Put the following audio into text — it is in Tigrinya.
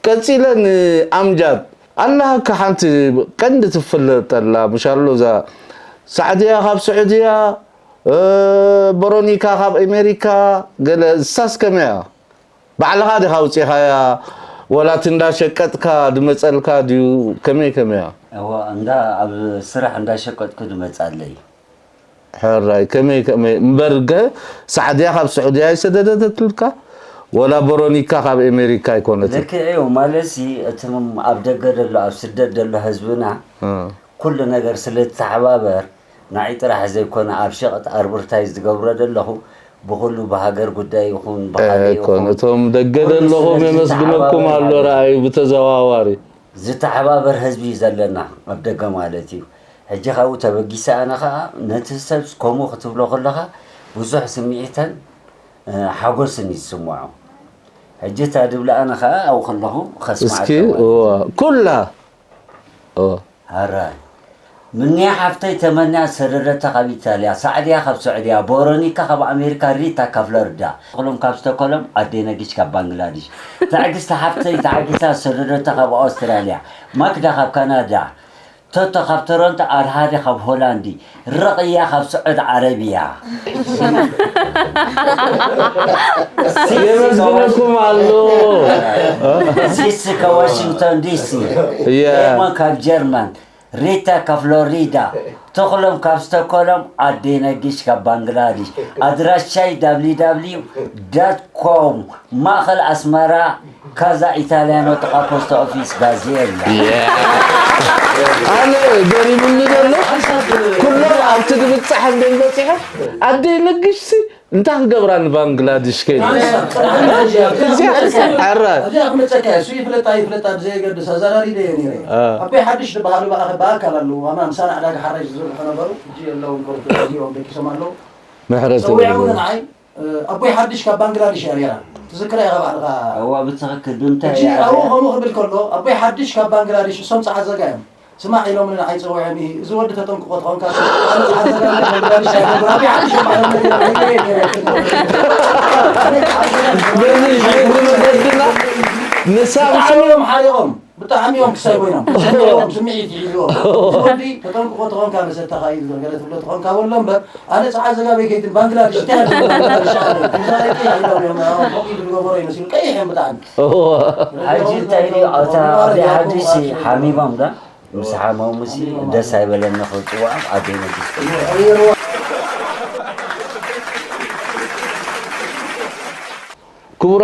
ቀጺለ ንኣምጃድ ኣላሃካ ሓንቲ ቀንዲ ትፍለጠላ ምሻሎ እዛ ሳዕድያ ካብ ስዑድያ፣ እ፣ በሮኒካ ካብ ኣሜሪካ፣ ገለ እሳስ ከመይ እያ? ባዕልኻ ዲኻ ኣውጺኻያ? ወላ እቲ እንዳሸቀጥካ ድመጸልካ ድዩ? ከመይ ከመይ እያ? እዋ፣ እንዳ፣ ኣብ ስራሕ እንዳሸቀጥኩ ድመጻለይ። ሕራይ፣ ከመይ ከመይ እምበር፣ ገ-፣ ሳዕድያ ካብ ስዑድያ ኣይሰደደትልካ? ወላ በሮኒካ ካብ ኣሜሪካ ኣይኮነትን? ልክዕ እዩ። ማለትሲ፣ እቲ ኣብ ደገ ደሎ፣ ኣብ ስደት ደሎ ህዝብና፣ እ። ኩሉ ነገር ስለ ዝተሓባበር፣ ንዓይ ጥራሕ ዘይኮነ፣ ኣብ ሸቐጥ ኣድቨርታይዝ ዝገብሮ ዘለኹ፣ ብኹሉ፣ ብሃገር ጉዳይ ይኹን፣ ብኻልእ ኣይኮነ። ይኹን፣ እቶም ደገ ኩሉ ደለኹም ስለ የመስግነኩም ኣሎ፣ ዝተሓባበረ፣ ረኣዩ ብተዘዋዋሪ። ዝተሓባበር ህዝቢ እዩ ዘለና፣ ኣብ ደገ ማለት እዩ። ሕጂ ካብኡ ተበጊሰ ኣነ ኸዓ፣ ነቲ ሰብ ከምኡ ክትብሎ ከለኻ፣ ብዙሕ ስምዒትን፣ እ፣ ሓጎስን እዩ ዝስምዖ። ሕጂ እታ ድብላ ኣነ ኸዓ ኣብኡ ከለኹ ኸስምዓካ እስኪ፣ ማለት እዩ። እዋ፣ ኩላ፣ እዋ። ኣራይ። ምንያ ሓፍተይ ተመንያ ዝሰደደታ ካብ ኢታልያ፣ ሳዕድያ ካብ ስዑድያ፣ ቦሮኒካ ካብ ኣሜሪካ፣ ሪታ ካብ ፍሎሪዳ፣ ክሎም ካብ ስቶኮሎም፣ ኣደይ ነጊሽ ካብ ባንግላዲሽ፣ ትዕግስቲ ሓፍተይ ተዓጊሳ ዝሰደደታ ካብ ኣውስትራልያ፣ ማክዳ ካብ ካናዳ፣ ቶቶ ካብ ቶሮንቶ፣ ኣድሃሪ ካብ ሆላንዲ፣ ርቕያ ካብ ስዑድ ዓረብያ፣ የመስግነኩም ኣሎ። ሲሲ ካብ ዋሽንግቶን ዲሲ፣ ያ። ኤማ ካብ ጀርመን፣ ሪታ ካብ ፍሎሪዳ፣ ተኽሎም ካብ ስቶኮሎም፣ ኣደይ ነጊሽ ካብ ባንግላዲሽ። ኣድራሻይ www.com፣ ማእኸል ኣስመራ፣ ካዛ ኢታልያኖ፣ ጥቓ ፖስታ ኦፊስ ጋዜላ። ኣነ ገሪሙኒ ዘሎ፣ ኩሎም ኣብቲ ድብጻሕ እንደ በጺሐ፣ ኣደይ ነጊሽሲ እንታይ ክገብራ ንባንግላዲሽ ከይዱ? እዚኣ፣ ሕራይ። እዚኣ ክመጸካ እየ፣ እሱ ይፍለጣ ይፍለጣ ብዘየገድስ ኣዘራሪበ እየ ነይረ። አ። ኣቦይ ሓድሽ ዝበሃሉ ብኣኸ-፣ ብኣካል ኣለዉ፣ ኣማ ምሳና ዕዳጋ ሓራይ ዝዝርሑ ነበሩ፣ ሕጂ የለውን፣ ኮርቱ እዚኦም ደቂሶም ኣለዉ። ምሕረት ጸዊዖምኒ ይግበረሎም። ንዓይ፣ እ፣ ኣቦይ ሓድሽ ካብ ባንግላዲሽ እያ ነይራ። ትዝክራ ኢኻ ባዕልኻ። እዋ፣ ብትኽክል፣ ብምንታይ ሕጂ እያ ኣብኡ እዚኣ? ከምኡ ክብል ከሎ፣ ኣቦይ ሓድሽ ካብ ባንግላዲሽ፣ እሶም ጸዓት ዘጋ እዮም። ስማዕ ኢሎምኒ ንዓይ ጸዊዖም፣ "ኢ፣ እዚ ወዲ ተጠንቅቖ ተኾንካ፣ ኣነ ጸዓት ዘጋ ባንግላዲሽ እያ ነይራ። ኣቦይ ሓድሽ ይበሃል ነይሩ፣ ነይሩ፣ ነይሩ." በዚ ሽግሩ ዘድና ንሳምሶም ብጣዕሚ እዮም ሓሪቖም። ብጣዕሚ እዮም ክሳይ ኮይኖም። ሰሚዖም ስምዒት ይሕዝዎም። እዚ ወዲ ተጠንቅቆ ተኾንካ መሰተኻ እዩ ገለ ትብሎ ተኾንካ በሎ እምበር፣ ኣነ ጸዓት ዘጋበይ ከይትን ባንግላድሽ እንታይ ኣለ ባንግላድሽ ኣለ። ተዛረቂ ኢሎም እዮም፣ ኣሁን ፎቅ ኢሉ ዝገበሮ ይመስሉ። ቀይሕ እዮም ብጣዕሚ። እዎ። ሕጂ እንታይ ድዩ፣ ኣታ ኣደይ ሓድሽ ሓሚሞም ዶ? ምስ ሓመሙሲ ደስ ኣይበለኒ ክጽውዖም፣ ኣደይ ነጊስ። ክቡራት